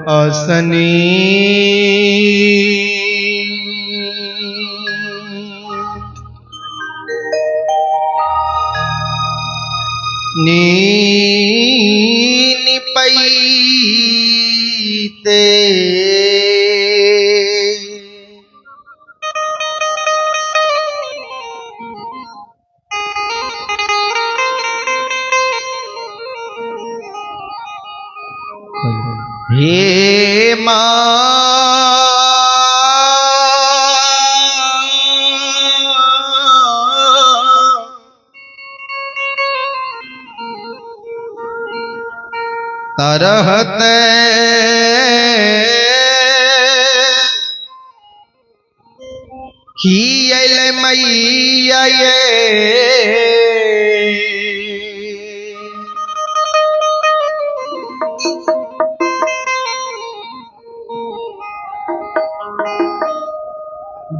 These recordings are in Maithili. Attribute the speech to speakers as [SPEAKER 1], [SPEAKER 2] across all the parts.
[SPEAKER 1] असनी। नीन पैते हे माँ तरहत की अयलै मैया ये।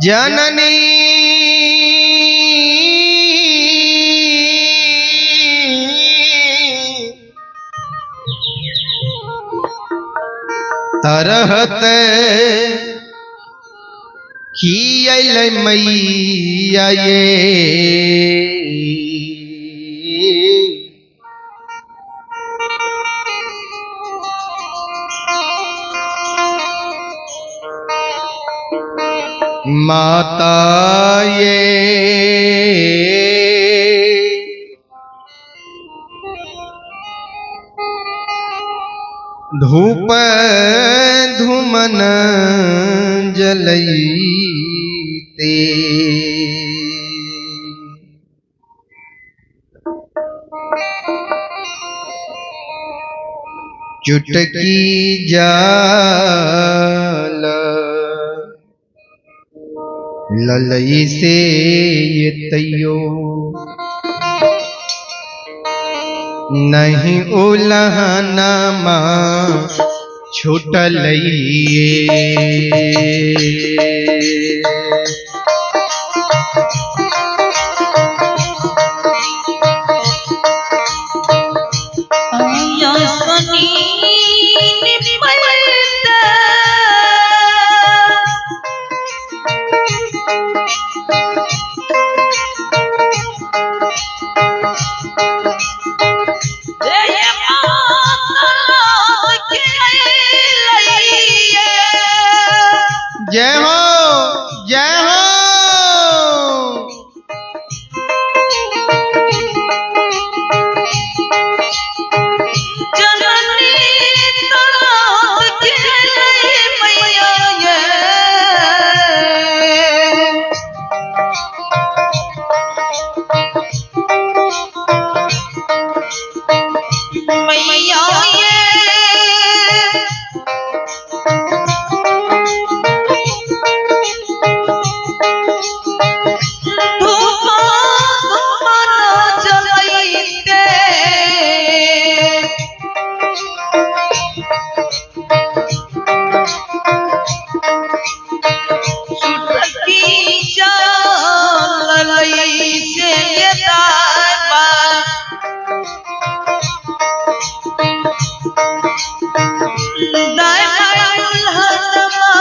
[SPEAKER 1] जननी तरहत की अयलै मैया ये। माता ये धूप धुमन जलैते। चुटकी जाल ललई से ये तैयो नहीं उलहना माँ छूटलइए। जय हो जय हो।
[SPEAKER 2] जननी तरहत के मैया ये। मैया ये। धूमा धुमन जलैते। चुटकी जलई से दामा दामा दुल्हनमा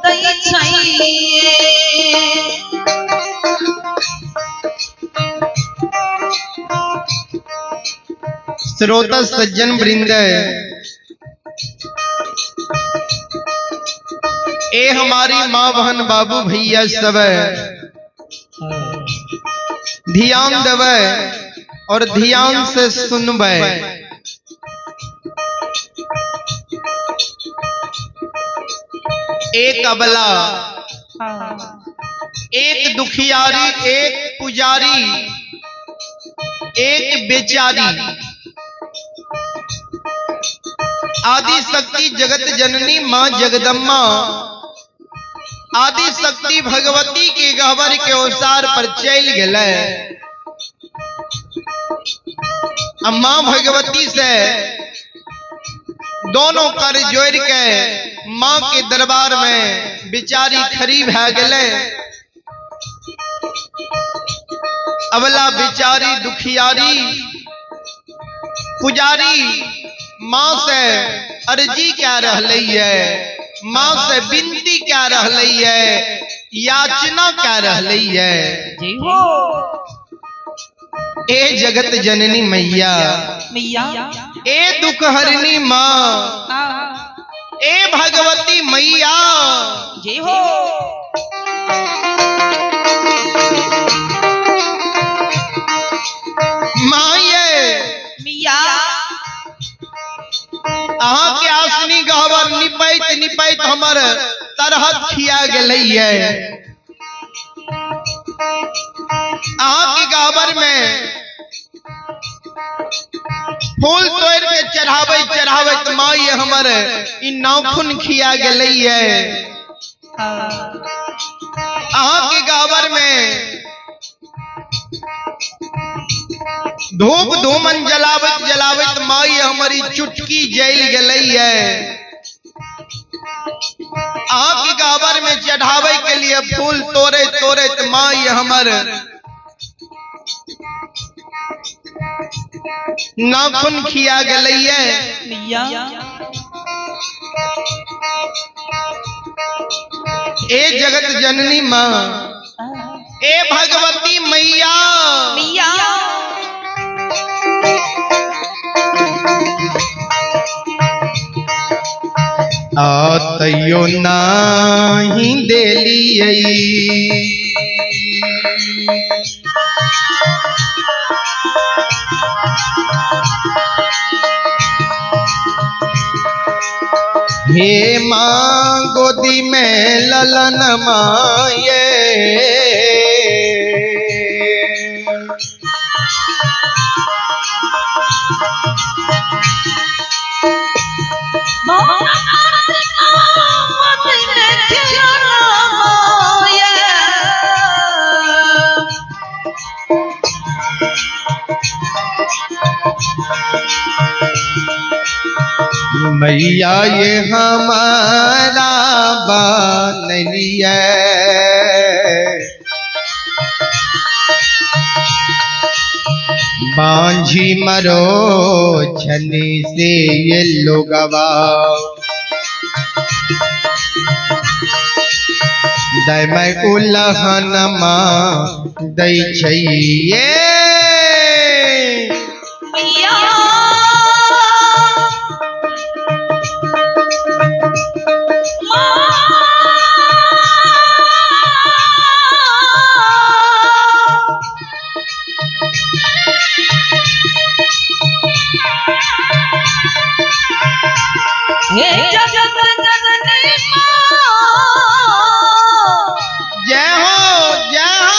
[SPEAKER 2] दै छैये।
[SPEAKER 1] श्रोता सज्जन वृंद, ए हमारी माँ बहन बाबू भैया सब ध्यान देवे और ध्यान से सुनबे। एक अबला, एक दुखियारी, एक पुजारी, एक बेचारी। आदि शक्ति जगत जननी माँ जगदम्बा आदि शक्ति भगवती के गहबर के अवसार पर चल गए। माँ भगवती से दोनों कर जोड़ के माँ के दरबार में बिचारी खरी भै गए। अबला बिचारी दुखियारी पुजारी माँ से अर्जी क्या रहलै ये, माँ से विनती क्या रहलै ये, याचना क्या रहलै ये।
[SPEAKER 2] जय हो।
[SPEAKER 1] ए जगत जननी मैया,
[SPEAKER 2] मैया,
[SPEAKER 1] ए दुख हरनी माँ, ए भगवती मैया,
[SPEAKER 2] जय हो।
[SPEAKER 1] माँ ये
[SPEAKER 2] मैया,
[SPEAKER 1] अहाँ के आसनी गहबर निपैत निपैत हमर तरहत खिया गेलै ये। अहाँ के गहबर में फूल तोड़ के चढ़ाबै चढ़ाबैत माँ ये हमर ई नाखून खिया गेलै ये। अहाँ के गहबर में धूप धूमन जलाबैत जलाबैत माँ ये हमर ई चुटकी जल गेलै ये। अहाँ के गहबर में चढ़ाबै के लिए फूल तोड़े तोड़ैत माँ ये हमर नाखून खिया गेलै ये।
[SPEAKER 2] मैया,
[SPEAKER 1] ए जगत जननी माँ, ए भगवती मैया,
[SPEAKER 2] मैया,
[SPEAKER 1] आ तैयो नाही देलियै। हे माँ गोदी में ललन माये, मैया ये हमारा बनलिए, बांझी मरो छनी से ये लोगवा, दय मैं उलहन माँ दै छैये।
[SPEAKER 2] मैया, हे जगत जननी माँ,
[SPEAKER 1] जय हो जय हो।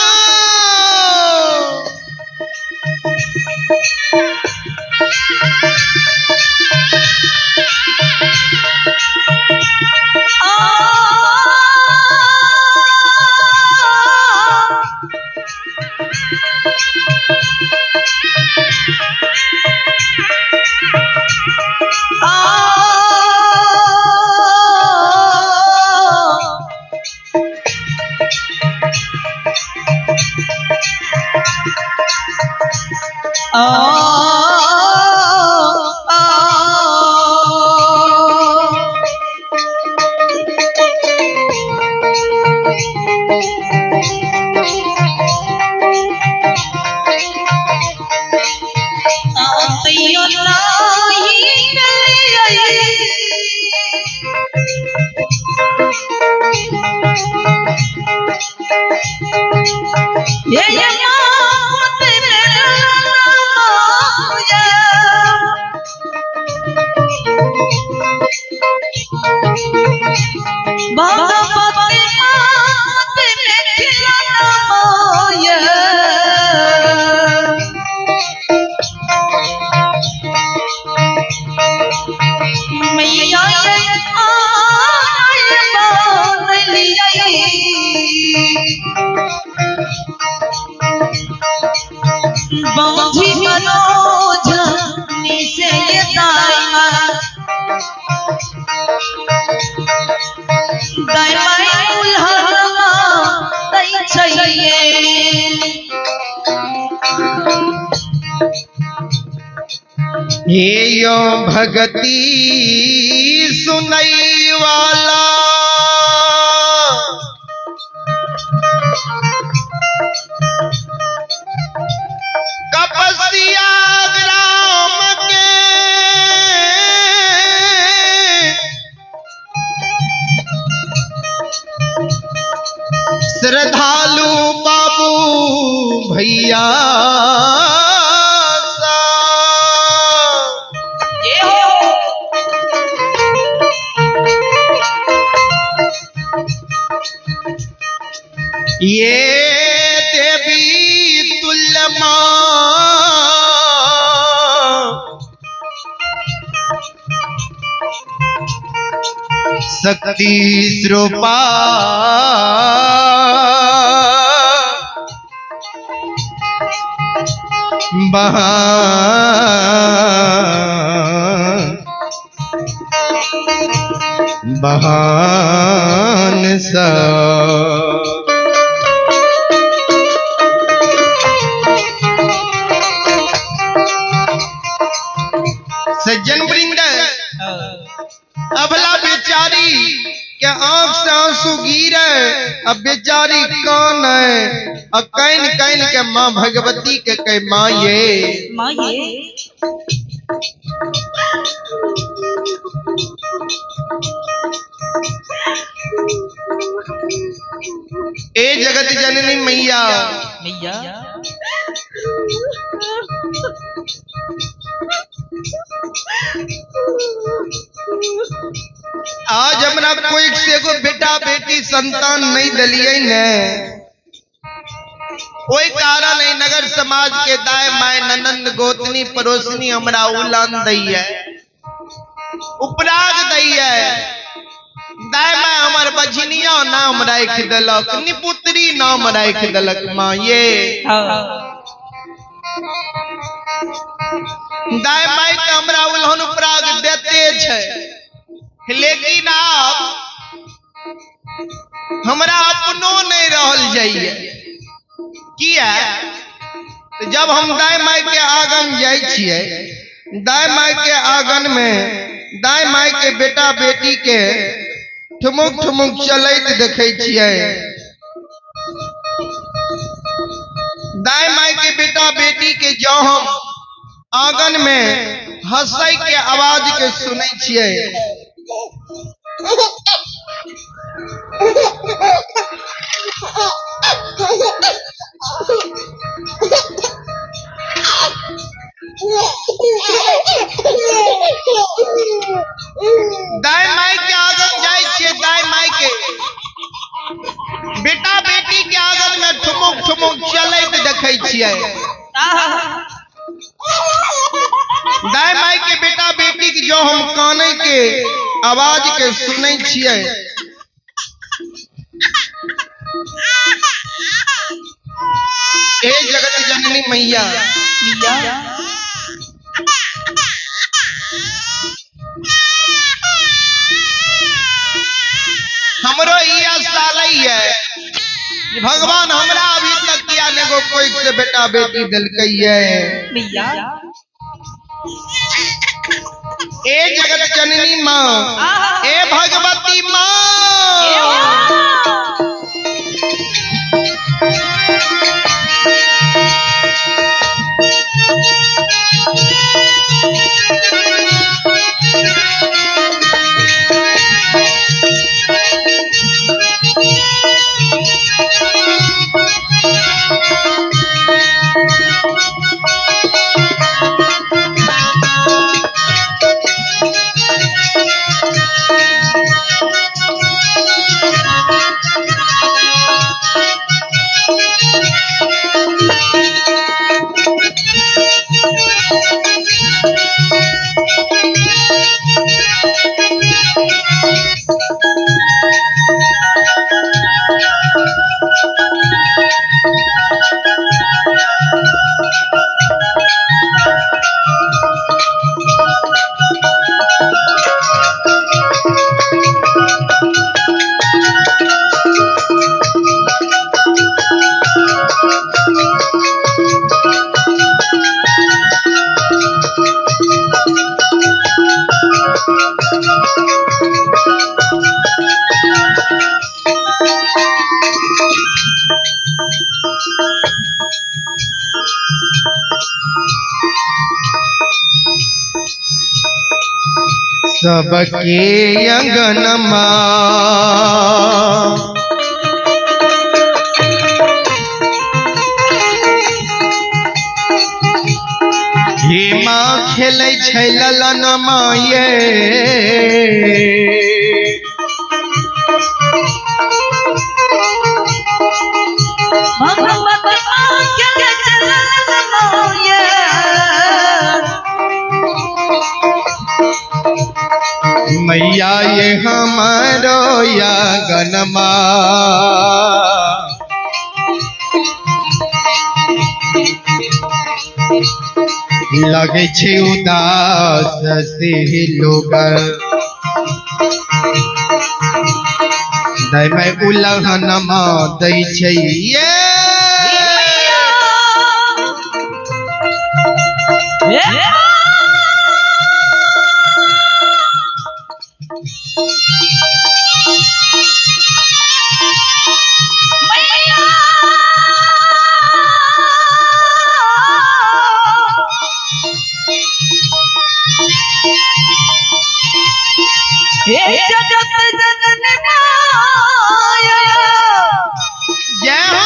[SPEAKER 2] बांझी मनोज निसे दाइमा दाइमा उल्हनमा तै छैये।
[SPEAKER 1] हे यो भगती सुनई वाला कपसिया ग्राम के श्रद्धालु बाबू भैया सा।
[SPEAKER 2] ये हो।
[SPEAKER 1] ये देवी तुल्य मां शक्ति स्वरूपा बहान बहान सा। सज्जन वृंद, अबला बेचारी के आंख से आंसू गिरे, अब बेचारी कौन है, अब can can के माँ भगवती के कह माँ ये
[SPEAKER 2] माँ ये
[SPEAKER 1] ए जगत जननी मैया
[SPEAKER 2] मैया
[SPEAKER 1] आज हमरा कोई से एगो बेटा बेटी संतान नहीं दिलिए ने, कोई कारण है नगर समाज के दाए माए ननंद गोतनी पड़ोसनी हमरा उलान दैया उपराग दैया। दाए माए हमर बझनिया नाम राखि देलक, निपुत्री नाम राखि देलक माँ ये। दाए माए तऽ हमरा उलहन उपराग देते छै, लेकिन आब हमरा अपनो नहीं रहल जाइए। किया? जब हम दाई माई के आंगन जाइ छियै, दाई माई के आंगन में दाई माई के बेटा बेटी के ठुमुक ठुमुक चलैत देखै छियै, दाई माई के बेटा बेटी के जँ हम आंगन में हंसै के आवाज के सुनै छियै, दाई माई के आंगन जाइ छियै, दाई माई के बेटा बेटी के आंगन में ठुमुक ठुमुक चलैत देखै छियै, दाई माई के बेटा बेटी के जो हम कानै के आवाज के सुनै छियै, हे जगत जननी मैया
[SPEAKER 2] मैया
[SPEAKER 1] हमरो ई आशा है कि भगवान हमरा अभी तक किया ने गो कोई से बेटा बेटी दिलकै है।
[SPEAKER 2] मैया
[SPEAKER 1] ए जगत जननी माँ, ए भगवती माँ, सबके अंगनमा। हे माँ खेलै छै ललनमा ये, मैया ये हमारो आंगनमा। लगे छै उदास से लोग दै में उलहनमा दै छै ये। जय हो।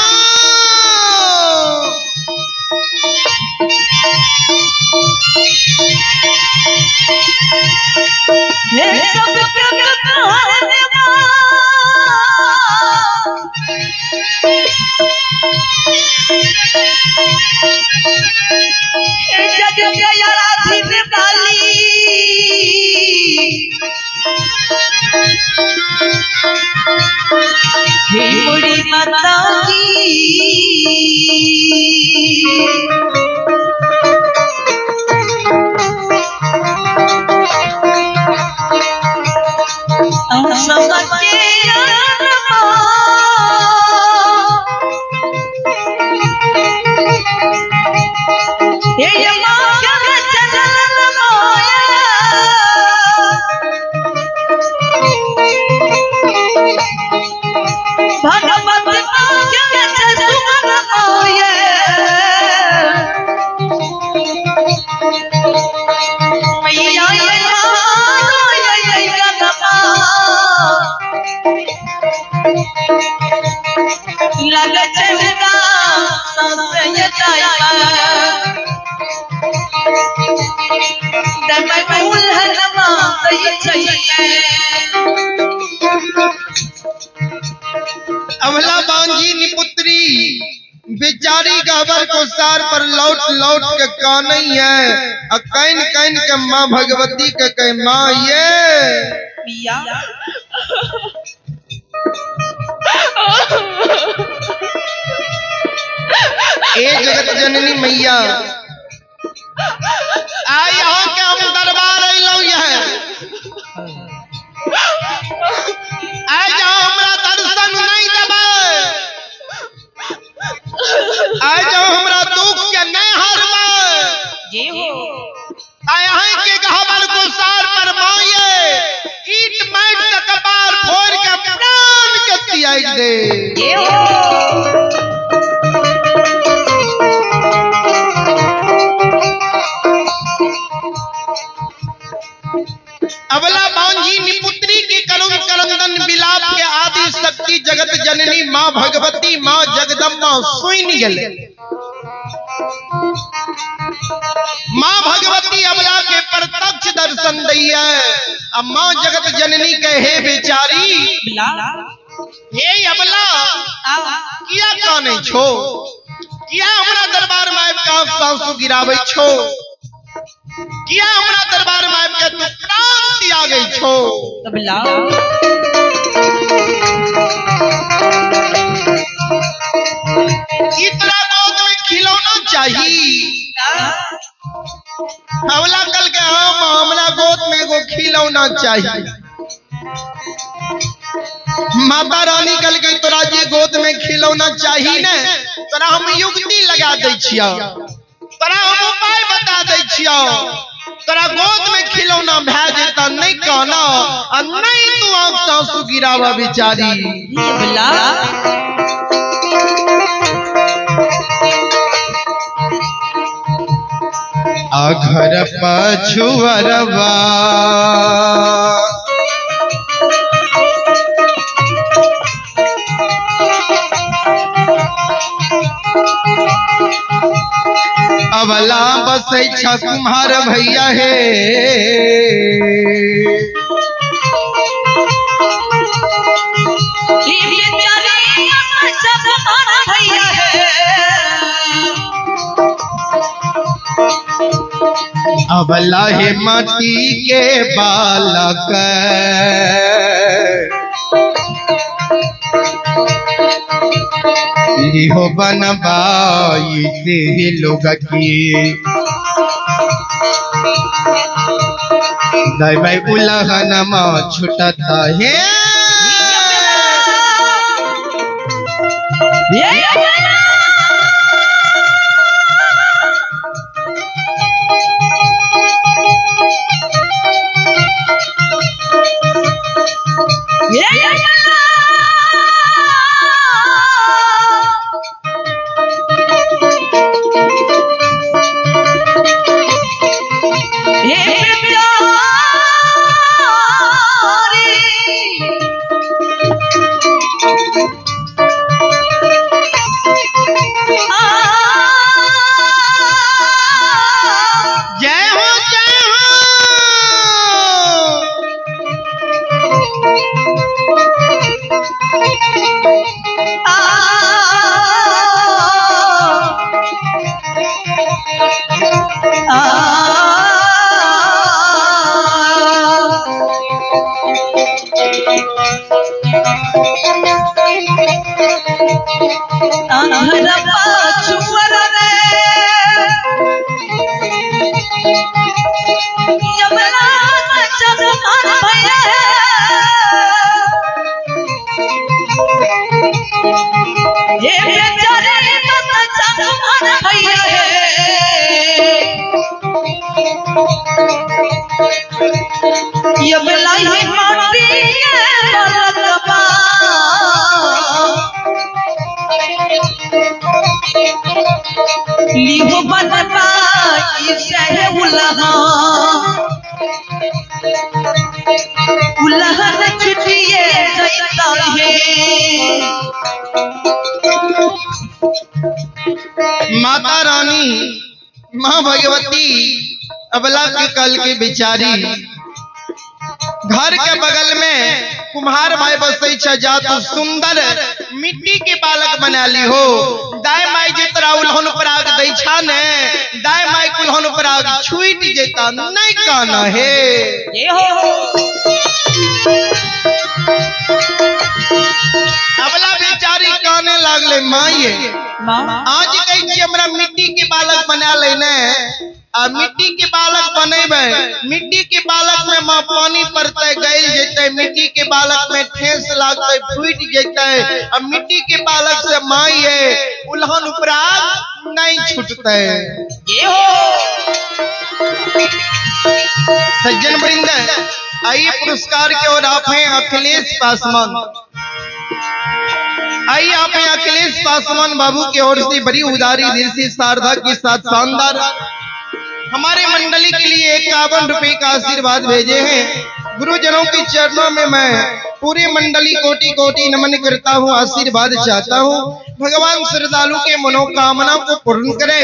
[SPEAKER 2] माता की।
[SPEAKER 1] अमला बांझी निपुत्री बेचारी गहबर को सार पर लौट लौट के कानई है, और can can के माँ भगवती के कह माँ ये ए जगत जननी मैया, आ यहाँ के हम दरबार अइलौं है, आ जाओ हमरा दर्शन नहीं देबै, आ जाओ हमरा दुख के नहीं हरबै, आ यहाँ के गहबर गुसार पर माये ईट माइट के कपार फोड़ के प्राण के त्याग दे। अबला बांझी निपुत्री की करुण करंदन विलाप के आदि शक्ति जगत जननी माँ भगवती माँ जगदम्बा सुन गेले। माँ भगवती अबला के प्रत्यक्ष दर्शन दैया, अब माँ जगत जननी के हे बेचारी, हे अबला किया कानै छो, किया हमरा दरबार में आबि के आंसू गिराबै छो, किया हमरा दरबार में आबि के तू प्राण त्यागै छो। ई तोरा गोद में खिलौना चाही। अबला कल के हम हमरा गोद में एगो खिलौना चाही। माता रानी कल के तोरा जे गोद में खिलौना चाही ने, तोरा हम युक्ति लगा दै छियौ, तोरा हम उपाय बता दै छियौ, तोरा गोद में खिलौना भए जेता नहीं कहना आ नहीं तू आंख आंसू गिरावा बेचारी। आ घर पछुअरवा। अबला बसै छ कुम्हार भैया हे।
[SPEAKER 2] ई बेचारी बसै छ कुम्हार भैया हे।
[SPEAKER 1] अबला हे माटी के बालक लिहो बनबाई से लोग की दैवै उलहन मा छुटता है। जय हो जय हो।
[SPEAKER 2] लिहो बनबाई सह उलहा उलहन छुटिए जाता है।
[SPEAKER 1] माता रानी माँ भगवती अबला के कल के बिचारी घर के बगल में कुम्हार भाई बसै छ जा तू सुंदर मिट्टी के बालक बना ली हो। दाय माई जे तोरा उल्हन पराग दै छा ने दाय माई कुल्हन पराग छूट जेता नहीं काना हे।
[SPEAKER 2] ये हो
[SPEAKER 1] अबला बेचारी काने लागले माई
[SPEAKER 2] माँ
[SPEAKER 1] आज कहै छी हमरा मिट्टी के बालक बना लेने आ मिट्टी के बालक बनेबै मिट्टी के बालक में माँ पानी पड़तै गल जेतै मिट्टी के बालक में ठेस लागतै फूट जेतै आ मिट्टी के बालक से माई है उल्हन उपराग नहीं छूटतै।
[SPEAKER 2] ये हो
[SPEAKER 1] सज्जन वृंद आइए पुरस्कार के और आप हैं अखिलेश पासवान। आइए आप हैं अखिलेश पासवान बाबू की ओर से बड़ी उदारी दिल से शारदा के साथ शानदार हमारे मंडली के लिए 51 रुपए का आशीर्वाद भेजे हैं। गुरुजनों के चरणों में मैं पूरी मंडली कोटि कोटि नमन करता हूँ, आशीर्वाद चाहता हूँ। भगवान श्रद्धालु के मनोकामना को पूर्ण करे,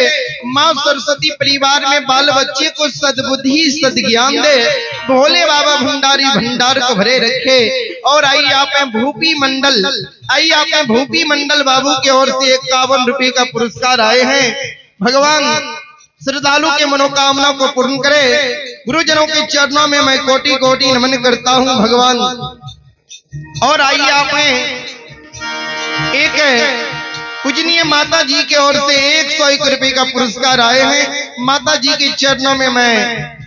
[SPEAKER 1] माँ सरस्वती परिवार में बाल बच्चे को सद्बुद्धि सद्ज्ञान दे, भोले बाबा भंडारी भंडार को भरे रखे। और आई आप हैं भूपी मंडल, आई आप हैं भूपी मंडल बाबू की ओर से 51 रुपए का पुरस्कार आए हैं। भगवान श्रद्धालु के मनोकामना को पूर्ण करे। गुरुजनों के चरणों में मैं कोटि कोटि नमन करता हूँ भगवान। और आइए आप एक पूजनीय माता जी के ओर से 101 रुपए का पुरस्कार आए हैं। माता जी के चरणों में मैं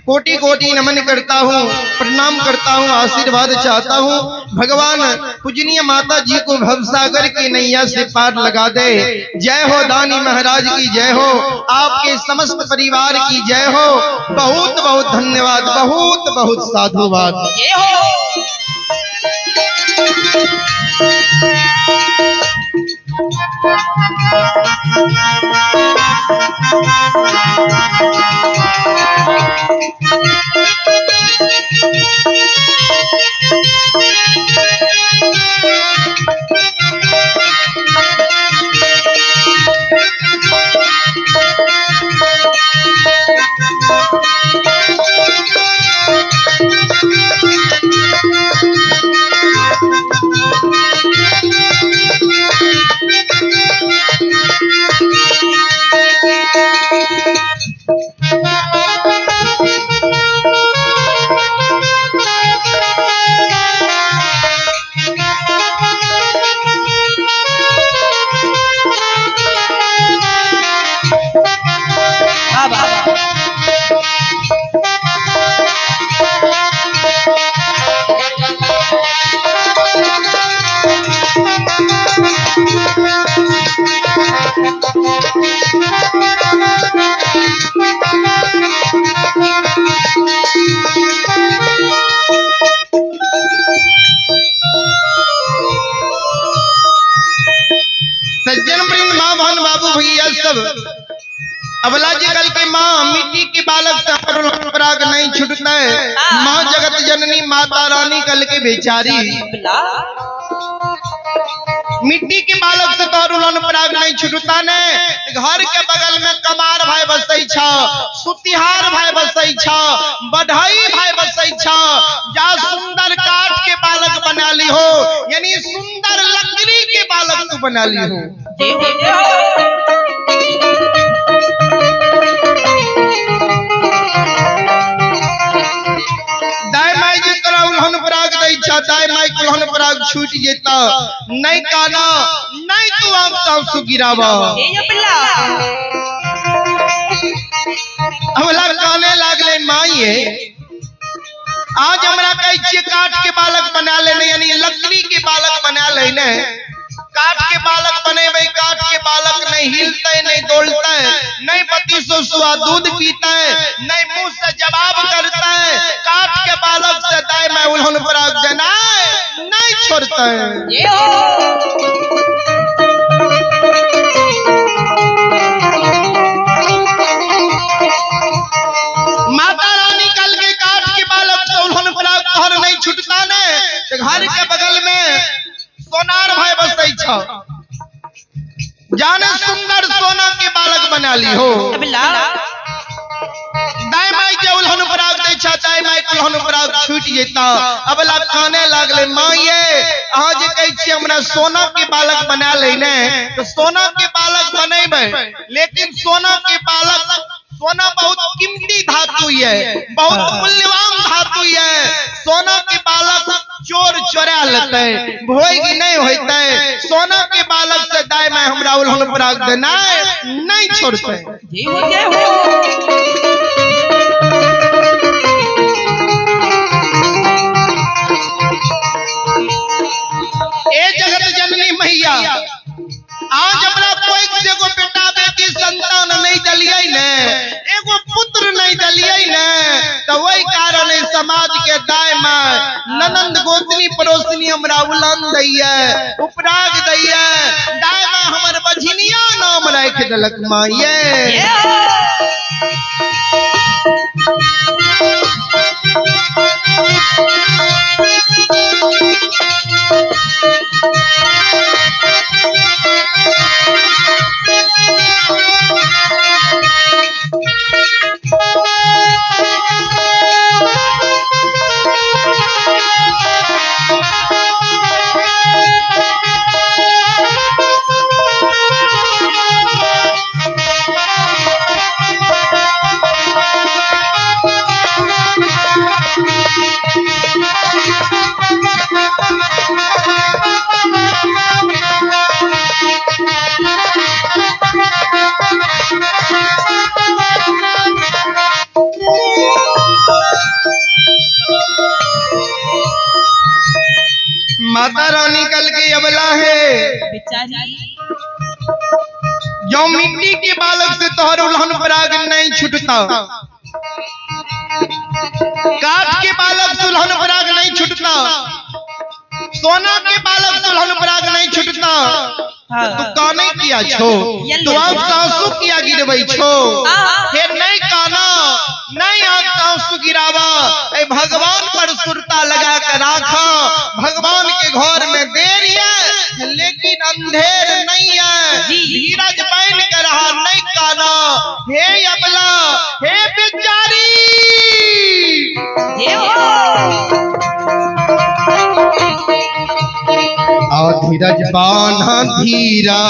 [SPEAKER 1] कोटि कोटि नमन करता हूँ, प्रणाम करता हूँ, आशीर्वाद चाहता हूँ। भगवान पूजनीय माता जी को भवसागर की नैया से पार लगा दे। जय हो दानी महाराज की जय हो, आपके समस्त परिवार की जय हो। बहुत बहुत धन्यवाद, बहुत बहुत साधुवाद।
[SPEAKER 2] जय हो।
[SPEAKER 1] अबला जी कल के माँ मिट्टी के बालक से हमर पराग नहीं छूटता है। माँ जगत जननी माता रानी कल के बेचारी मिट्टी के बालक से तोहर उलन पराग नहीं छूटता ने। घर के बगल में कमार भाई बसै छ, सुतिहार भाई बसै छ, बढ़ई भाई बसै छ। जा सुंदर काठ के बालक बना ली हो, यानी सुंदर लकड़ी के बालक तू बना ली हो। दाय माई जे तोरा उल्हन पराग दै छ, दाय माई के उल्हन पराग छूट जेता नहीं काना नहीं तू आंख सासु गिरावा। हमरा काने लागले माई आज हमरा कहै छियै काठ के बालक बना लेने, यानी लकड़ी के बालक बना लेने। काठ के बालक बनेबै, काठ के बालक नहीं हिलते नहीं डोलते, नहीं पति सुसुआ दूध पीते, नहीं मुंह से जवाब करते। काठ के बालक से दाय में उल्हन पराग देना नहीं छोड़ते। माता रानी कल के काठ के बालक से उल्हन पराग तोहर नहीं छूटता ने। घर के बगल में सोनार भाई बसै छ, जाने सुंदर सोना के बालक बना ली हो। दाय माई के उल्हन पराग दै छ, दाय माई के उल्हन पराग छूट जेता। अबला काने लागले माई अहाँ जे कहै छियै हमरा सोना के बालक बना लेने, तो सोना के बालक बनेबै, लेकिन सोना के बालक, सोना बहुत कीमती धातु है, बहुत मूल्यवान धातु है। सोना के बालक चोर चोरा लेते, भोग नहीं होते। सोना के बालक से दाय में हमरा उल्हन पराग देना नहीं छोड़ते। ए जगत जननी मैया, आज हमरा कोई एगो बेटा बेटी संतान नहीं दलियै ने, एगो पुत्र नहीं दलियै ने, तो वही कारण है समाज के दाय में ननंद गोतनी पड़ोसनी हमरा उलन दैया, उपराग दैया। दाय में हमर बझनिया नाम राखि देलक माये। माता रानी कल के अबला है
[SPEAKER 2] बेचारी
[SPEAKER 1] जो मिट्टी के बालक से तोहर उल्हन पराग नहीं छूटता, काठ के बालक से उल्हन पराग नहीं छूटता, सोना के बालक से उल्हन पराग नहीं छूटता। तू काने किया छो, तू आँख सासू किया गिरबै छो, फिर नहीं काना नहीं आँख सासू गिरावा। ए भगवान पर सुरता लगा कर राखा, भगवान के घर में देर है लेकिन अंधेर नहीं है। धीरज बन कर रहा नहीं काना। हे अबला, हे बेचारी, धीरज बान्हा धीरा,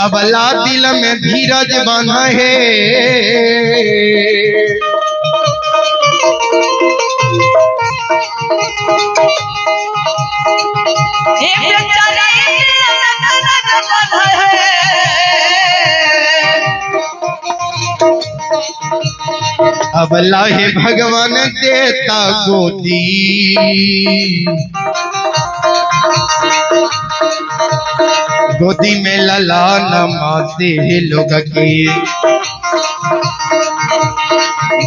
[SPEAKER 1] अबला दिल में धीरज बान्हा है। अबला हे भगवान देता गोदी, गोदी में लला नमाते लोग की,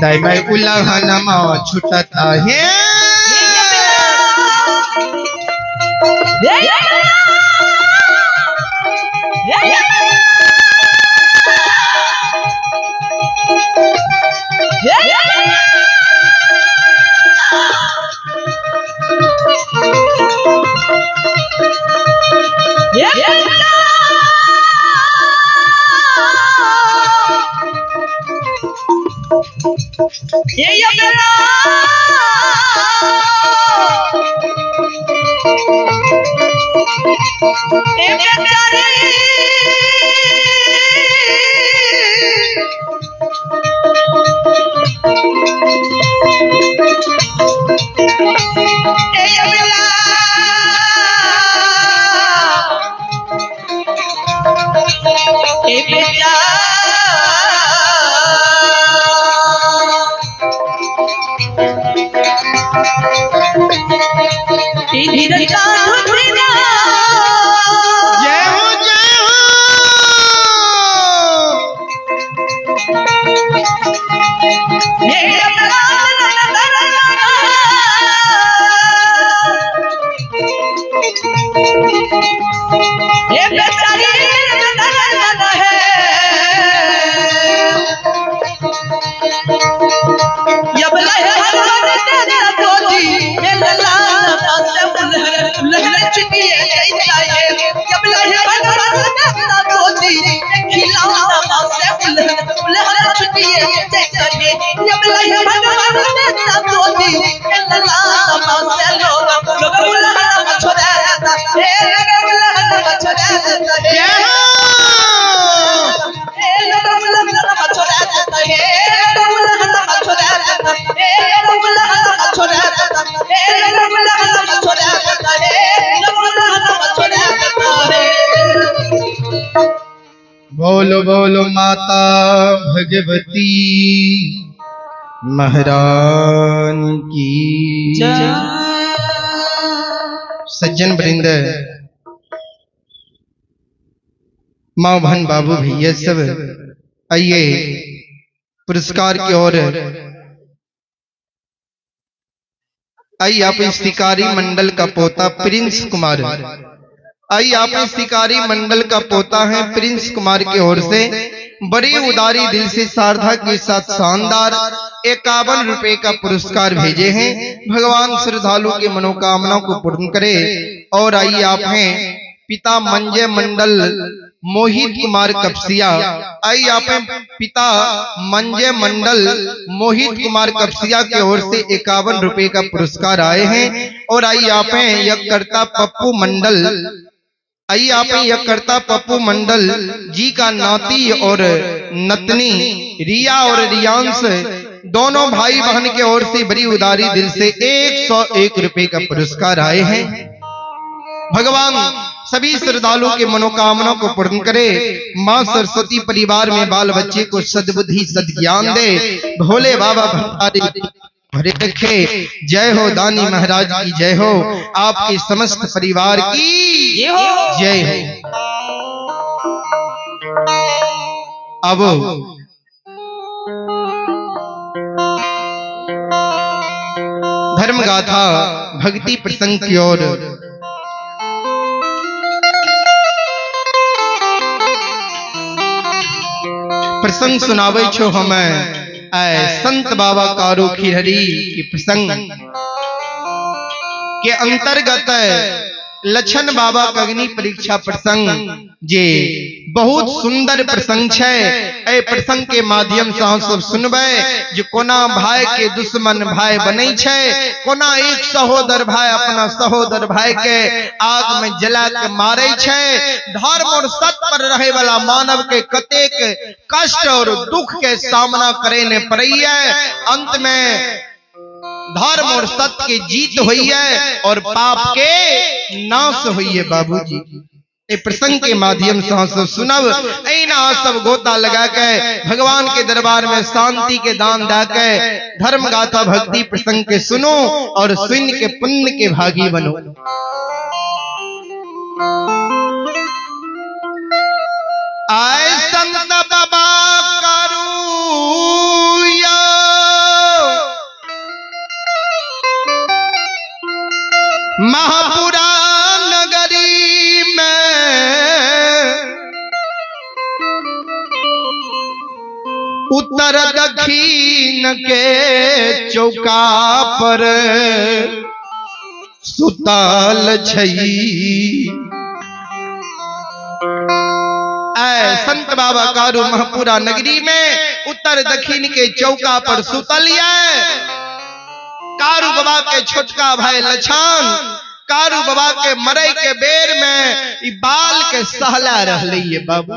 [SPEAKER 1] दाई में उलहन मा छुटता है। जय हो जय हो। जय हो। बोलो बोलो माता भगवती महारानी की। सज्जन वृंद, माँ बहन बाबू भैया सब, आइए पुरस्कार की ओर। आइए आप शिकारी मंडल का पोता प्रिंस कुमार, आइए आप शिकारी मंडल का पोता है प्रिंस कुमार की ओर से बड़ी उदारी दिल से सारधा के साथ शानदार 51 रुपए का पुरस्कार भेजे हैं। भगवान श्रद्धालु के मनोकामना को पूर्ण करे। और आइए आप हैं पिता मंजय मंडल मोहित कुमार कपसिया, आइए आप हैं पिता मंजय मंडल मोहित कुमार कपसिया की ओर से 51 रुपए का पुरस्कार आए हैं। और आइए आप हैं यज्ञकर्ता पप्पू मंडल, आइए आप हैं यज्ञकर्ता पप्पू मंडल जी का नाती और नतनी रिया और रियांश दोनों भाई बहन के ओर से बड़ी उदारी दिल से 101 रुपए का पुरस्कार आए हैं। भगवान सभी श्रद्धालुओं के मनोकामना को पूर्ण करे। माँ सरस्वती परिवार में बाल बच्चे को सद्बुद्धि सद्ज्ञान दे। भोले बाबा भंडारी भरे रखे। जय हो दानी महाराज की जय हो। आपके समस्त परिवार की जय हो। अब धर्म गाथा भक्ति प्रसंग की ओर। प्रसंग सुनावे छो हमें आए संत बाबा कारू खिरहरी की प्रसंग के अंतर्गत लछन बाबा का अग्नि परीक्षा प्रसंग जे बहुत सुंदर प्रसंग है। ए प्रसंग के माध्यम से हम सब सुनबे जे कोना भाई के दुश्मन भाई बनै छै, कोना एक सहोदर भाई अपना सहोदर भाई के आग में जला के मारे छै। धर्म और सत्य पर रहे वाला मानव के कतेक कष्ट और दुख के सामना करे ने पड़ैया। अंत में धर्म और सत्य के जीत हुई है और पाप के नाश हुई है। बाबूजी ए प्रसंग के माध्यम से हम सब सुनब। ऐना सब गोता लगा के भगवान के दरबार में शांति के दान दा के धर्म गाथा भक्ति प्रसंग के सुनो और सुन के पुण्य के भागी बनो। आए संत बाबा करूया महापुरा नगर उत्तर दक्षिण के चौका पर सुतल छै। ऐ संत बाबा कारू महपुरा नगरी में उत्तर दक्षिण के चौका पर सुतल ये कारू बाबा के छोटका भाई लछन कारू बाबा के मरे के बेर में ई बाल के सहला रहले ये बाबू।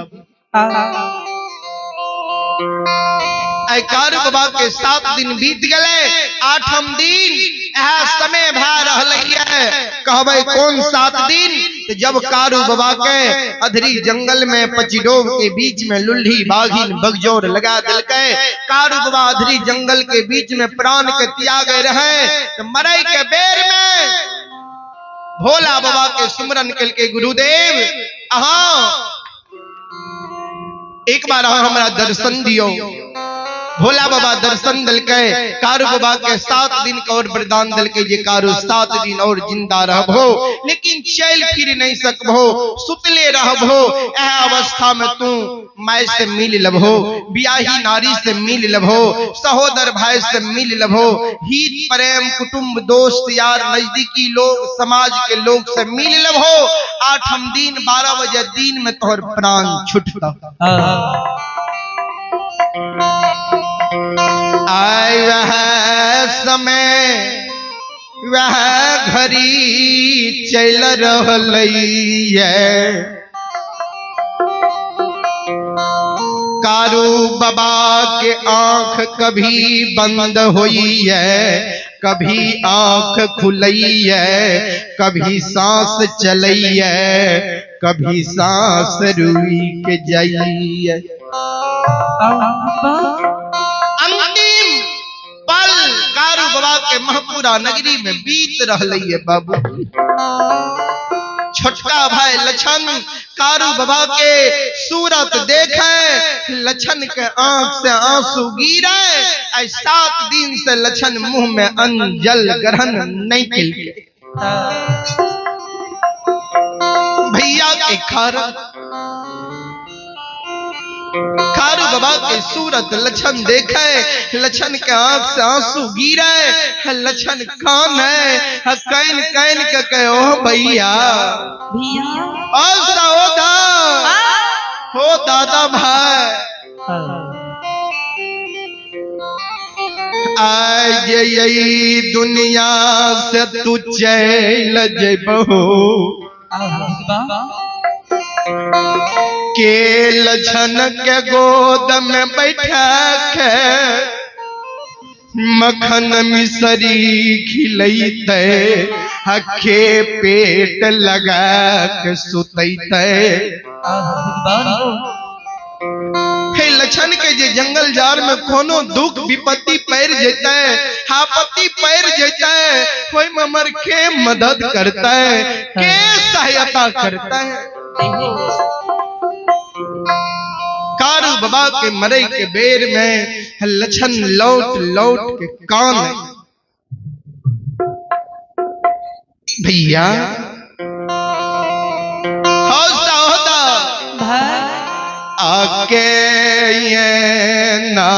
[SPEAKER 1] ऐ कारू बाबा के 7 दिन बीत गए, 8म दिन यह समय भा रहले है। कहबै कौन 7 दिन? तो जब कारू बाबा के अधरी जंगल में पचिडोब के बीच में लुल्ही बाघिन बगजोर लगा दिलकै, कारू बाबा अधरी जंगल के बीच में प्राण के त्यागे रहे, तो मरे के बेर में भोला बाबा के सुमरन के गुरुदेव अहा एक बार अहाँ हमरा दर्शन दियो। भोला बाबा दर्शन दिलकै, कारू बाबा के 7 दिन के और वरदान दिलकै जे कारू 7 दिन और जिंदा रहबो, लेकिन चल फिर नहीं सकबो, सुतले रहबो। एह अवस्था में तू my से मिल लबहो, बियाही नारी से मिल लबहो, सहोदर भाई से मिल लबहो, हित प्रेम कुटुंब दोस्त यार नजदीकी लोग समाज के लोग से मिल लबहो। 8म दिन 12 बजे दिन में तोहर प्राण छुटता। आय वह समय वह घड़ी चल रहलै, कारू बाबा के आंख कभी बंद होई है, कभी आंख खुलई है, कभी सांस चलई है, कभी सांस रुई के जाई है। अंतिम पल कारू बाबा के महपुरा नगरी में बीत रहलै है बाबू। छोटका भाई लछन कारू बाबा के सूरत देखे, लछन के आंख से आंसू गिरे। ऐ 7 दिन से लछन मुंह में अन्न जल ग्रहण नहीं केलकै। भैया के खारा कारू बाबा के सूरत लछन देखे, लछन के आंख से आंसू गिरे, लछन कान है can can के कहो भैया ओ सहोदा हो दादा भाई आज यही दुनिया से तू चल जेबहो के लछन के गोद में बैठा के मक्खन मिसरी खिलैते, हखे पेट लगा के सुतैते। हे लछन के जे जंगल झाड़ में कोनो दुख विपत्ति पैर जेतै, आपत्ति पैर जेतै, कोई हमर के मदद करता है, के सहायता करता है। कारू बाबा के मरे के बेर में लछन लौट लौट के कान भैया होदा आके ये ना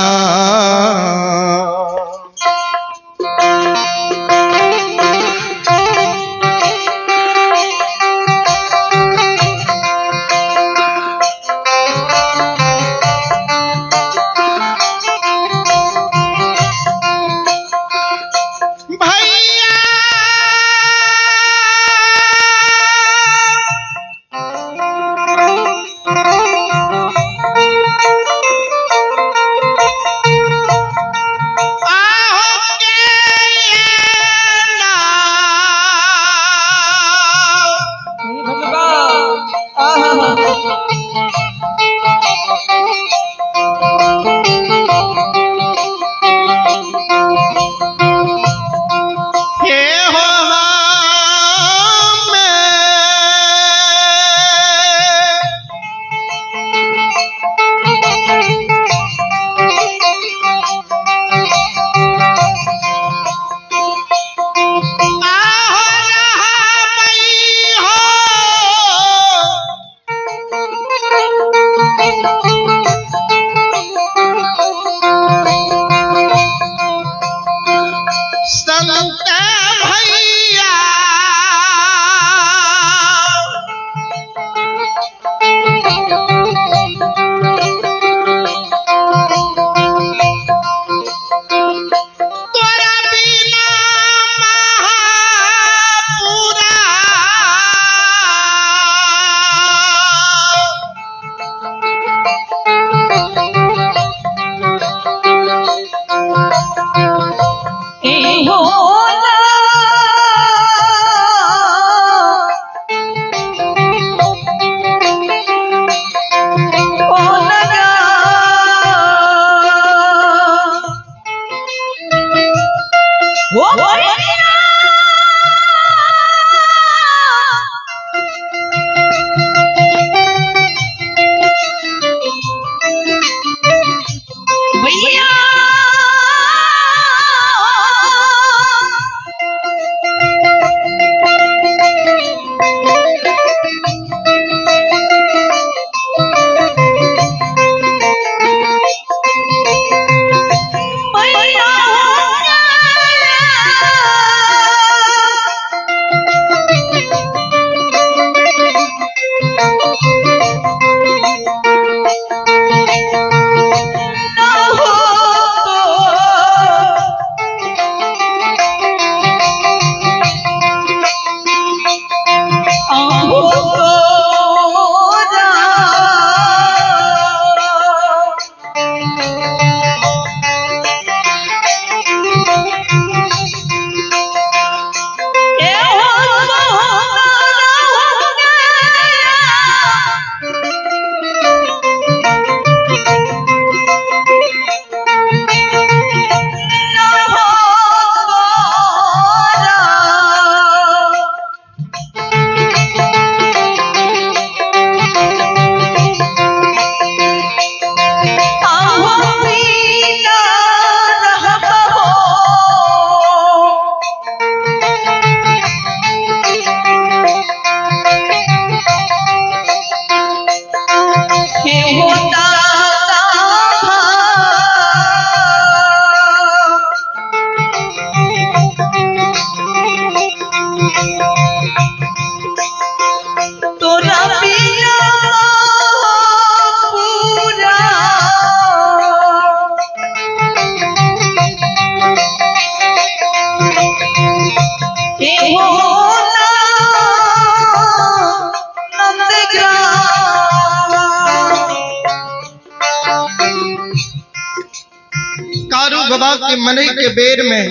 [SPEAKER 1] कारू बाबा के मने के बेर में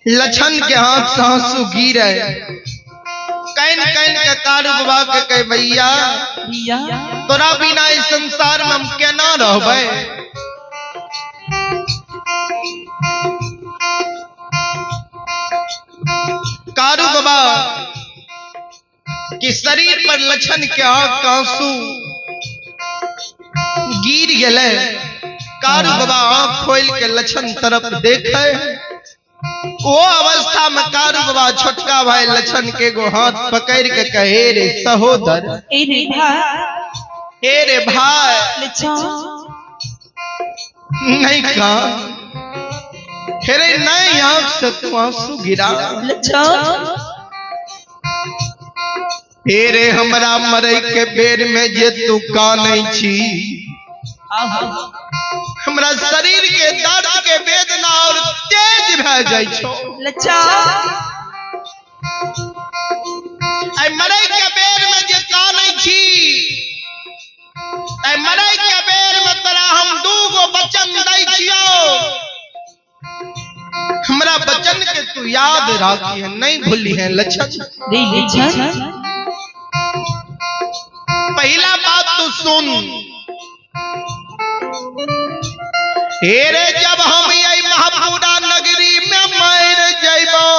[SPEAKER 1] लछन के हाथ से आंसू गिरे, can can के कारू बाबा के कहे भैया
[SPEAKER 2] भैया
[SPEAKER 1] तोरा बिना इस संसार में हम केना रहबै। कारू बाबा के शरीर पर लछन के आंख के आंसू गिर गेले। कारू बाबा आंख खोल के लछन तरफ देखे, वो अवस्था में कारू बाबा छोटका भाई लछन के एगो हाथ पकड़ के कहे रे सहोदर,
[SPEAKER 2] ए रे भाई,
[SPEAKER 1] हे रे भाई,
[SPEAKER 2] लच्छन
[SPEAKER 1] नहीं कहा, हे रे नहीं आंख से तू आंसू गिरा,
[SPEAKER 2] लच्छन
[SPEAKER 1] हे रे हमरा मरे के बेर में जे तू कानै छी, हमरा शरीर के दर्द के वेदना और तेज भए जाइ छौ।
[SPEAKER 2] लच्छन
[SPEAKER 1] आई मरे के बेर में जे कानै छी, आई मरे के बेर में तोरा हम दूगो वचन दै छियौ, हमरा वचन के तू याद राखी है, नहीं भूली है लच्छन।
[SPEAKER 2] रे लच्छन
[SPEAKER 1] पहला बात तू सुन, हे रे जब हम यही महापुरा नगरी में मर जइबो,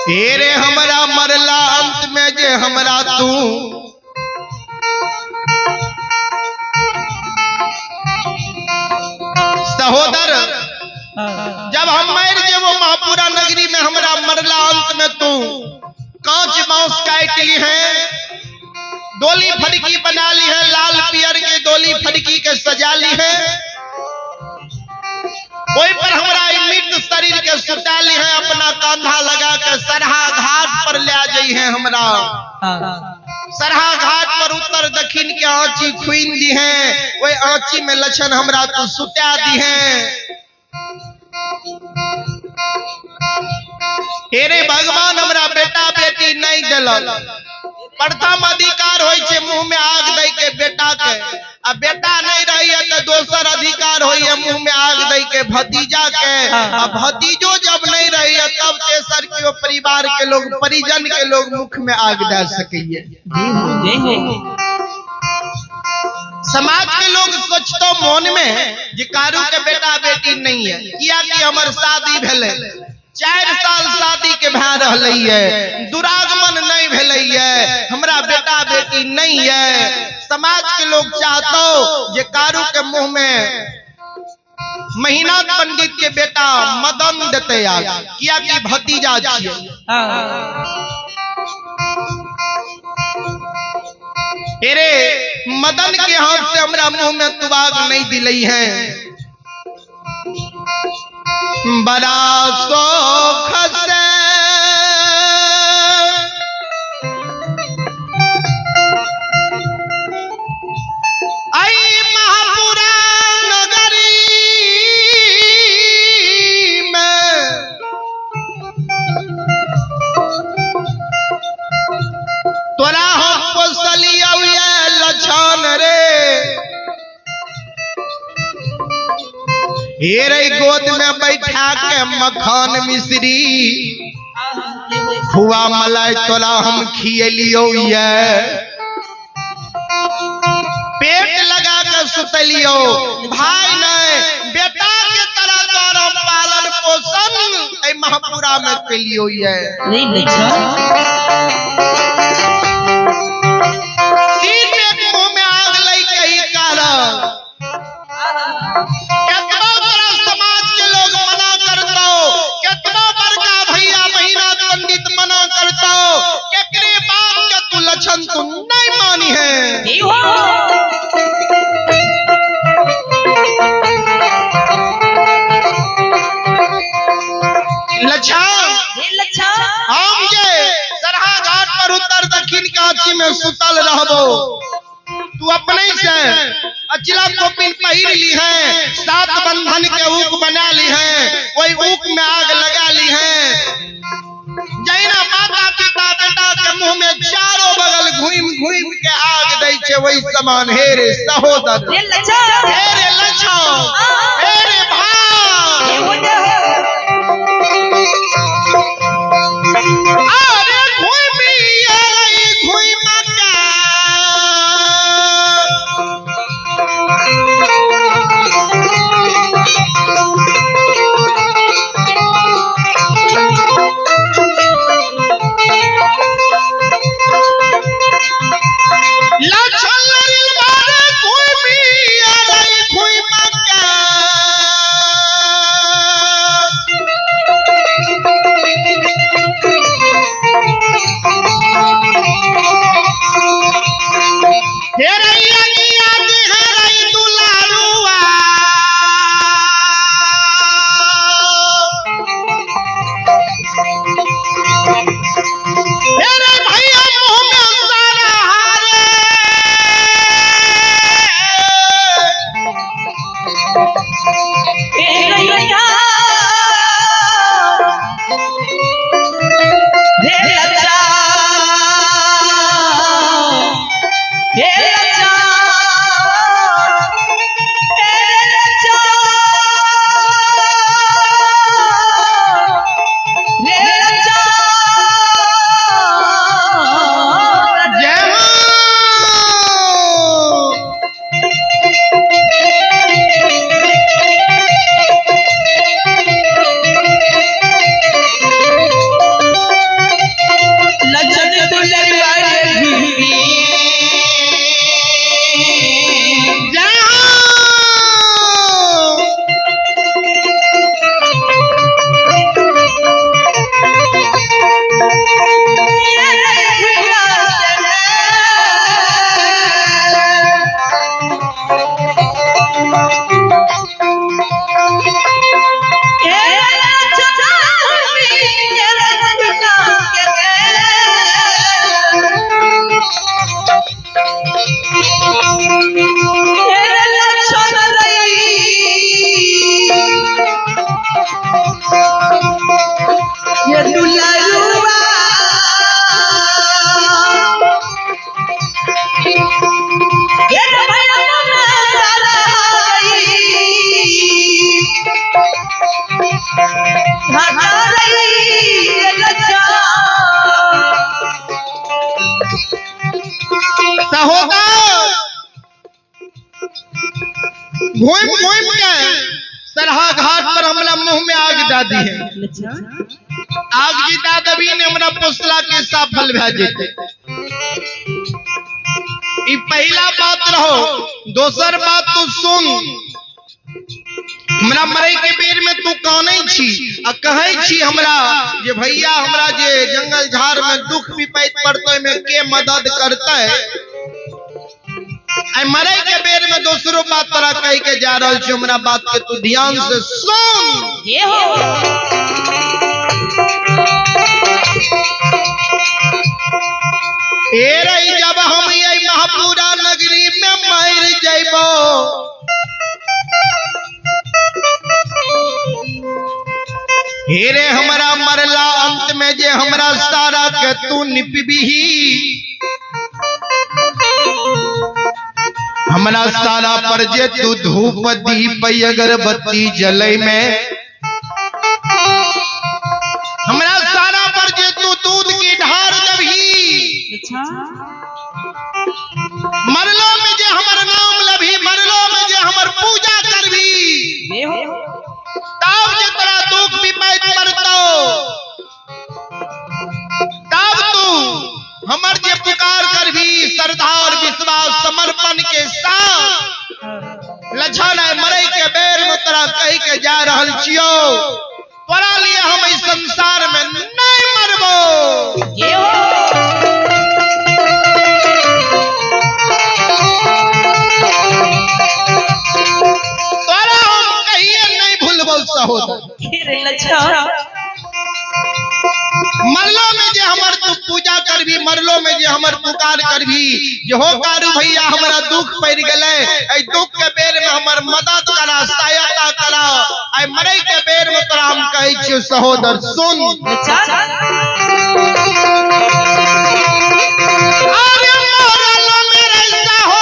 [SPEAKER 1] हे रे हमरा मरला अंत में जे हमरा तू सहोदर, जब हम मर जेबो महापुरा नगरी में हमरा मरला अंत में तू कांच मांस काट ली है, डोली फड़की बना ली है, लाल पियर के डोली फड़की के सजा ली है, ओई पर हमरा ई मृत शरीर के सुता ली है, अपना कंधा लगा के सरहा घाट पर ले जाई है, हमरा सरहा घाट पर उत्तर दक्षिण के आंची खुइन दी है, ओई आंची में लछन हमरा तू सुता दी है। हेरे भगवान हमरा बेटा बेटी नहीं दिलक, प्रथम अधिकार होय छै मुंह में आग दै के बेटा के, आ बेटा नहीं रही है तो दोसर अधिकार होय है मुंह में आग दै के भतीजा के, आ भतीजो जब नहीं रही है तब तेसर के परिवार के लोग परिजन के लोग मुख में आग दे सकैये।
[SPEAKER 2] जय हो।
[SPEAKER 1] समाज के लोग सोचतो मन में जे कारू के बेटा बेटी नहीं है, किया कि हमर शादी भेलै, 4 साल शादी के भए रहलै है, दुरागमन नहीं भेलै है, हमरा बेटा बेटी नहीं है। समाज के लोग चाहतो जे कारू के मुंह में महीना पंडित के बेटा मदन देते आग, किया कि भतीजा छियै। अरे मदन के हाथ से हमरा मुंह में तुबाग नहीं दिलई है, बड़ा शौख से आई महापुरा नगरी में तोरा हम पोसलियौ ये लछन रे, हे रे गोद में बैठा के मखान मिश्री खुआ मलाई तोरा हम खियलियौ ये, पेट लगा के सुतलियौ, भाई नहीं बेटा के तरह तोरा पालन पोषण एहि महापुरा में केलियौ ये।
[SPEAKER 2] रे लच्छन
[SPEAKER 1] सिर्फ एक मुंह में आग लई के ही कारण केतनो तरह समाज के लोग मना करतो, केतनो बड़का भैया महीना पंडित मना करतो, केकरे बात के तू लछन तू नहीं मानी है।
[SPEAKER 2] जय हो।
[SPEAKER 1] लछन
[SPEAKER 2] रे लच्छन
[SPEAKER 1] हम जे सरहा घाट पर उत्तर दक्षिण कांची में सुतल रहबो, तू अपने से अचला कोपिन पहिर ली है, 7 बंधन के ऊक बना ली है, वही ऊक में आग लगा ली है, जैना माता पिता बेटा के मुंह में चारों बगल छै ओहि समान। हे रे सहोदर,
[SPEAKER 2] हे लच्छा,
[SPEAKER 1] हे रे लच्छा, हे रे भाई, अरे घूमी अरे घूमा का घूम घूम के सरहा घाट पर हमरा मुंह में आग दे दी है। आग जी दा दबी ने हमरा पोसला के सफल भए जेते। ई पहला बात रहो। दोसर बात तू सुन, हमरा मरे के बेर में तू कानै छी आ कहै छी हमरा जे भैया हमरा जे जंगल झाड़ में दुख विपैत पड़तै में के मदद करतै। आई मरे के बेर में दोसरो बात तोरा कह के जा रहल छी, हमरा बात के तू ध्यान से सुन।
[SPEAKER 2] ये हो
[SPEAKER 1] ए रही जब हम ये महापुरा नगरी में मर जइबो, हे रे हमरा मरला अंत में जे हमरा सारा के तू निपबीही, हमरा सारा पर जे तू धूप दीप अगरबत्ती जलै में, हमरा सारा पर जे तू दूध की ढार दबही, मरलो में जे हमर नाम लभी, मरलो में जे हमर पूजा करबी, तब जे तोरा दुख विपैत पड़तौ, तब तू हमर जे पुकार करबी श्रद्धा और विश्वास समर्पण के साथ। लछन है मरे के बेर में तोरा कह के जा रहल छियो, तोरा लिए हम इस संसार में नहीं मरबो। तोरा हम कहिए नहीं भूलबो सहोदर। मरलो में जे हमर तू पूजा करबी, मरलो में जे हमर पुकार करबी, जे हो कारू भैया हमरा दुख पड़ गेलै, एहि दुख के बेर में हमर मदद करा, सहायता करा। आइ मरे के बेर में तोरा हम कहै छियौ सहोदर सुन। अरे मरलो मेरे सहोदर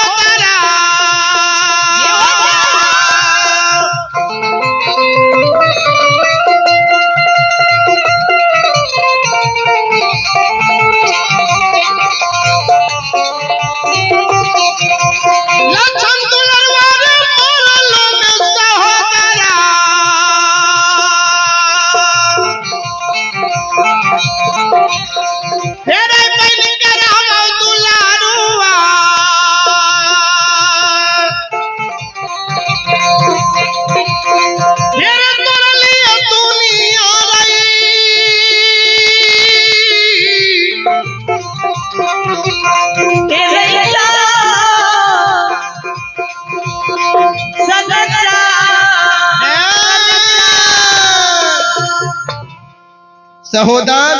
[SPEAKER 1] सहोदर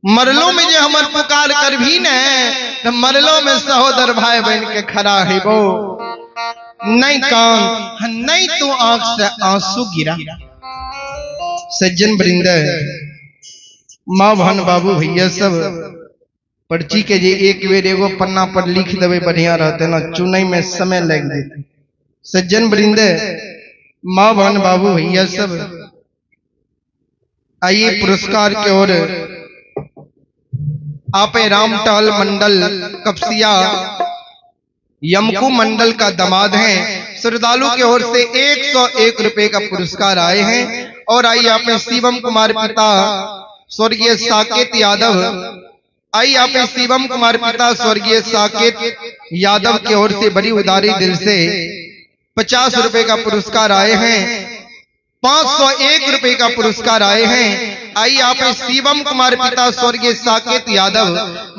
[SPEAKER 1] मरलो में जे हमर पुकार करभी ने तो मरलो में सहोदर भाई बन के खड़ा हेबो। नहीं कान नहीं तू आंख से आंसू गिरा। सज्जन वृंद, माँ बहन बाबू भैया सब, पर्ची के जे एक बेर एगो पन्ना पर लिख देवे बढ़िया रहते ना, चुनई में समय लग जेते। सज्जन वृंद, माँ बहन बाबू भैया सब, आइए पुरस्कार के ओर। आपे रामटहल मंडल कपसिया यमकू मंडल का दामाद हैं, श्रद्धालु की ओर से 101 रुपए का पुरस्कार आए हैं। और आइए आपे शिवम कुमार पिता स्वर्गीय साकेत यादव, आइए आपे शिवम कुमार पिता स्वर्गीय साकेत यादव की ओर से बड़ी उदारी दिल से 50 रुपए का पुरस्कार आए हैं। 501 रुपए का पुरस्कार आए हैं। आइए आप शिवम कुमार पिता स्वर्गीय साकेत यादव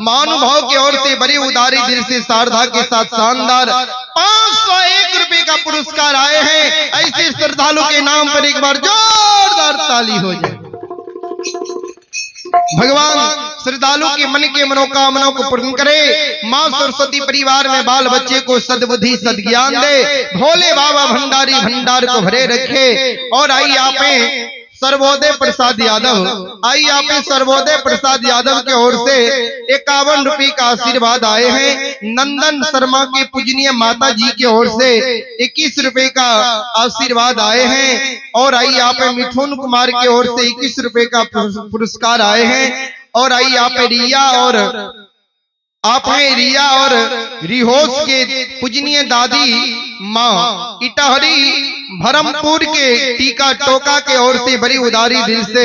[SPEAKER 1] महानुभाव की ओर से बड़ी उदारी दिल से श्रद्धा के साथ शानदार 501 रुपए का पुरस्कार आए हैं। ऐसे श्रद्धालु के नाम पर एक बार जोरदार ताली हो जाए। भगवान श्रद्धालु के मन के मनोकामनाओं को पूर्ण करे। माँ सरस्वती परिवार में बाल बच्चे को सद्बुद्धि सद्ज्ञान दे। भोले बाबा भंडारी भंडार को भरे रखे। और आई आपे सर्वोदय प्रसाद यादव, आई आपे सर्वोदय प्रसाद यादव के ओर से 51 रुपये का आशीर्वाद आए हैं। नंदन शर्मा के पूजनीय माता जी के ओर से 21 रुपए का आशीर्वाद आए हैं। और आई आपे मिथुन कुमार के ओर से 21 रुपए का पुरस्कार आए हैं। और आई आपे रिया और आपने रिया और रिहोस के पूजनीय दादी माँ इटहरी भरमपुर के टीका टोका के ओर से बड़ी उदारी दिल से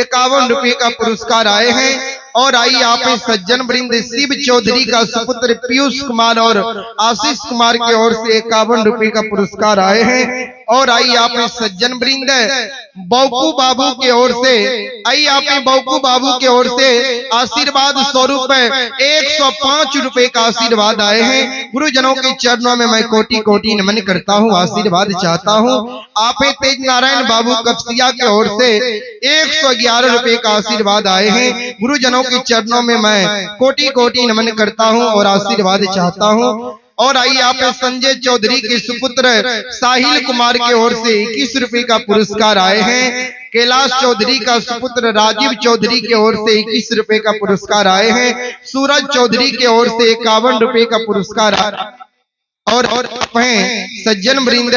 [SPEAKER 1] 51 रुपए का पुरस्कार आए हैं। और आई आप सज्जन वृंद शिव चौधरी का सुपुत्र पीयूष कुमार और आशीष कुमार के ओर से 51 रुपए का पुरस्कार आए हैं। और आई आप सज्जन वृंद बौकू बाबू के ओर से, आई आप बौकू बाबू के ओर से आशीर्वाद स्वरूप 105 रुपए का आशीर्वाद आए हैं। गुरुजनों के चरणों में मैं कोटि कोटि नमन करता हूँ, आशीर्वाद चाहता हूँ। आपे तेज नारायण बाबू कपसिया के ओर से 111 रुपए का आशीर्वाद आए हैं। गुरुजनों के चरणों में मैं कोटि कोटि नमन करता हूँ और आशीर्वाद चाहता हूँ। और आई आप संजय चौधरी के सुपुत्र साहिल कुमार के ओर से 21 रुपए का पुरस्कार आए हैं। कैलाश चौधरी का सुपुत्र राजीव चौधरी के ओर से 21 रुपए का पुरस्कार आए हैं। सूरज चौधरी के ओर से 51 रुपए का पुरस्कार। और हैं सज्जन वृंद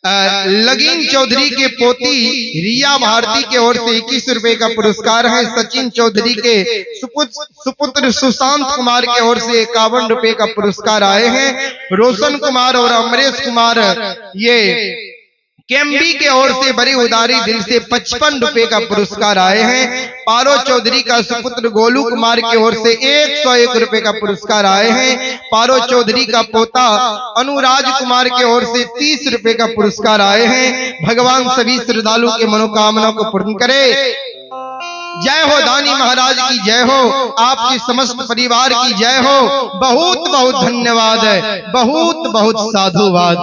[SPEAKER 1] लगीन चौधरी के पोती रिया भारती के ओर से 21 रुपए का पुरस्कार है। सचिन चौधरी के सुपुत्र सुशांत कुमार के ओर से 51 रुपए का पुरस्कार आए हैं। रोशन कुमार और अमरेश कुमार ये केम्बी के ओर से बड़ी उदारी दिल से 55 रुपए का पुरस्कार आए हैं। पारो चौधरी का सुपुत्र गोलू कुमार की ओर से 101 रुपए का पुरस्कार आए हैं। पारो चौधरी का पोता अनुराज कुमार की ओर से 30 रुपए का पुरस्कार आए हैं। भगवान सभी श्रद्धालु के मनोकामना को पूर्ण करे। जय हो दानी महाराज की जय हो, आपके समस्त परिवार की जय हो। बहुत बहुत धन्यवाद है, बहुत बहुत साधुवाद।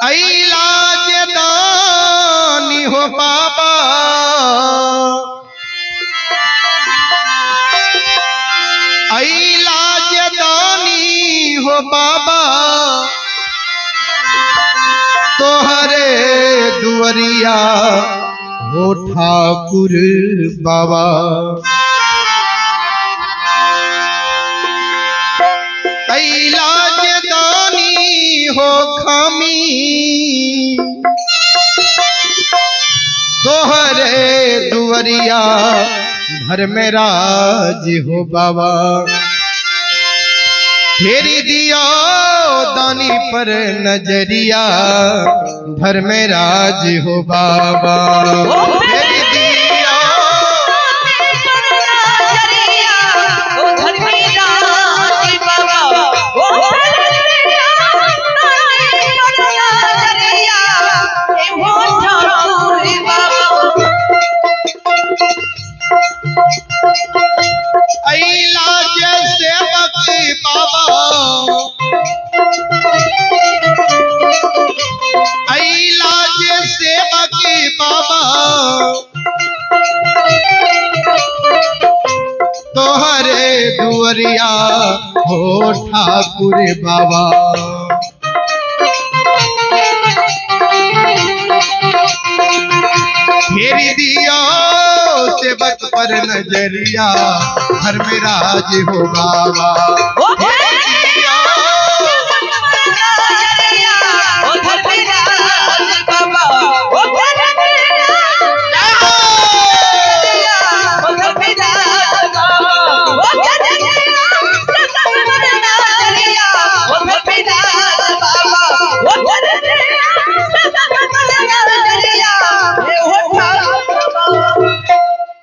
[SPEAKER 1] इलाज दानी हो बाबा, इलाज दानी हो बाबा, तोहरे दुआरिया हो ठाकुर बाबा। इलाज दानी हो खामी, तोहरे दुआरिया घर में राज हो बाबा। फेरी दिया दानी पर नजरिया, घर में राज हो बाबा। फेरी दिया इलाज सेवक बाबा, इलाज दुअरिया हो ठाकुर बाबा। फेर दियो सेवक पर नजरिया, घर में राज हो बाबा। फेर दियो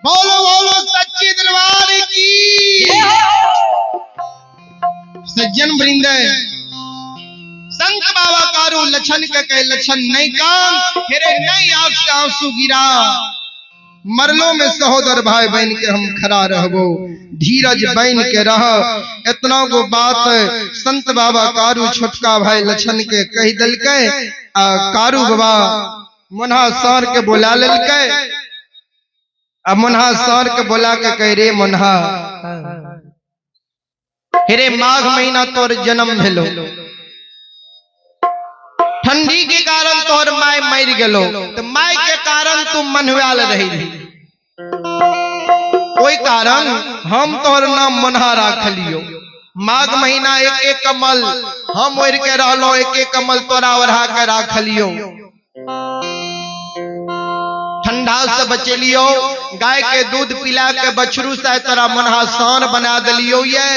[SPEAKER 1] बोलो बोलो सच्ची दरबार की। सज्जन वृंद, संत बाबा कारू लछन के कह लछन नहीं काम, हेरे नहीं आंख से आंसू गिरा। मरलो में सहोदर भाई बहन के हम खड़ा रहबो, धीरज बन के रह। इतना गो बात संत बाबा कारू छोटका भाई लछन के कह दिलकै। आ कारू बाबा मुन्हा सर के बोला लेलकै। आ मुन्हा सर के बोला के कह रे मुन्हा, हेरे माघ महीना तोर जन्म भेलो, ठंडी के कारण तोहर my मर गेलो, तो my के कारण तू मनहुआल रही। कोई कारण हम तोहर नाम मुन्हा राखलियो। माघ महीना एक एक कमल हम ओढ़ के रहलो, एक एक कमल तोरा ओढ़ा के राखलियो। ठंडा से बचेलियो, गाय के दूध पिला के बछरू से तोरा मुन्हा सान बना दिलियो। ये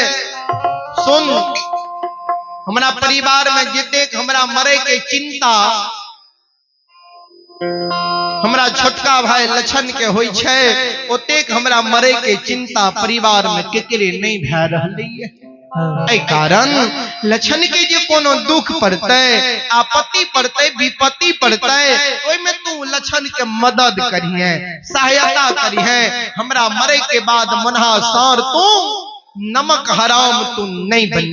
[SPEAKER 1] सुन, हमरा परिवार में जितेक हमरा मरे के चिंता हमरा छोटका भाई लछन के होई छै, ओतेक हमरा मरे के चिंता परिवार में केकरे नहीं भए रहलै। एहि कारण लछन के जे कोनो दुख पड़तै, आपत्ति पड़तै, विपत्ति पड़तै, ओहिमे तू लछन के मदद करिहे, सहायता करिहे। हमरा मरे के बाद मुन्हा सार तू नमक हराम तू नहीं बनी।